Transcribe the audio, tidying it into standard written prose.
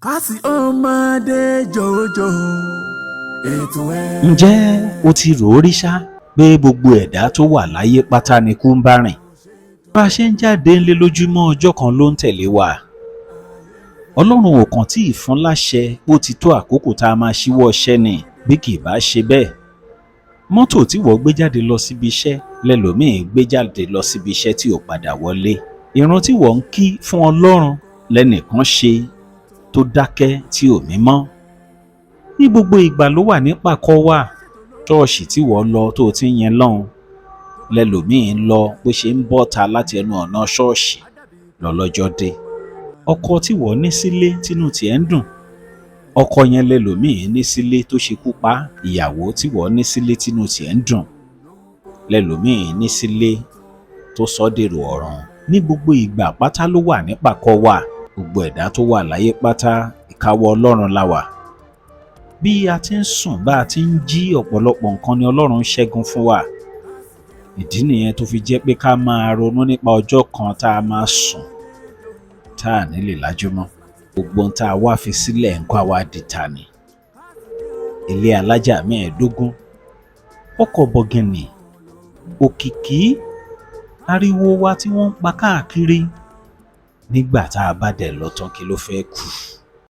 Kásì ọmọdé jòjò ètò ẹ̀. Ǹjẹ́ o ti rò ó rí ṣá pé gbogbo ẹ̀dá tó wà láyé pátá ni kú ń bá rìn? Bá a ṣe ń jáde ńlé lójúmọ́, ọjọ́ kan ló ń tẹ̀lé wa. Ọlọ́run ò kàn tí ì fún láṣẹ bó ti tó àkókò tá a máa ṣíwọ́ iṣẹ́ ni. Bí kì í bá ṣe bẹ́ẹ̀, mọ́tò tí wọ́n gbé jáde lọ síbi iṣẹ́ lẹ́lòmíì gbé jáde lọ síbi iṣẹ́ tí ò padà wọlé. Ìrun tí wọ́n ń kí fún Ọlọ́run lẹ́nìkan ṣe tó dákẹ́ tí ò mí mọ́. Ní gbogbo ìgbà ló wà ní pàkọ́ wà. Ṣọ́ọ̀ṣì tí wọ́n lọ tó ti ń yẹn lọ́hùn lẹ́lòmíì ń lọ, bó ṣe ń bọ́ta láti ẹnu ọ̀nà ṣọ́ọ̀ṣì lọ́lọ́jọ́ dé. Ọkọ tí wọ́n ní sílé tínú tiẹ̀ ń dùn, ọkọ yẹn lẹ́lòmíì ní sílé tó ṣekú pa. Ìyàwó tí wọ́n ní sílé tínú tiẹ̀ ń dùn lẹ́lòmíì ní sílé tó sọ dèrò ọ̀run. Ní gbogbo ìgbà pátá ló wà ní pàkọ́ wà. Gbogbo ẹ̀dá tó wà láyé pátá, ìkáwọ́ Ọlọ́run la wà. Bí a ti ń sùn, bá a ti ń jí, ọ̀pọ̀lọpọ̀ nǹkan ni Ọlọ́run ń ṣẹ́gun fún wa. Ìdí nìyẹn tó fi jẹ́ pé ká máa ronú nípa ọjọ́ kan tá a máa sùn tá a ní lè lájú mọ́. Gbogbo ohun tá a wá fi sílẹ̀ ń kọ́ àwa di ta ni? Ilé alájà 15, ọkọ̀ bọ̀gìnì, òkìkí, ariwo wa tí wọ́n ń pa káàkiri. Nígbà tá a bá dẹ̀ lọ tán, kí ló fẹ́ kù?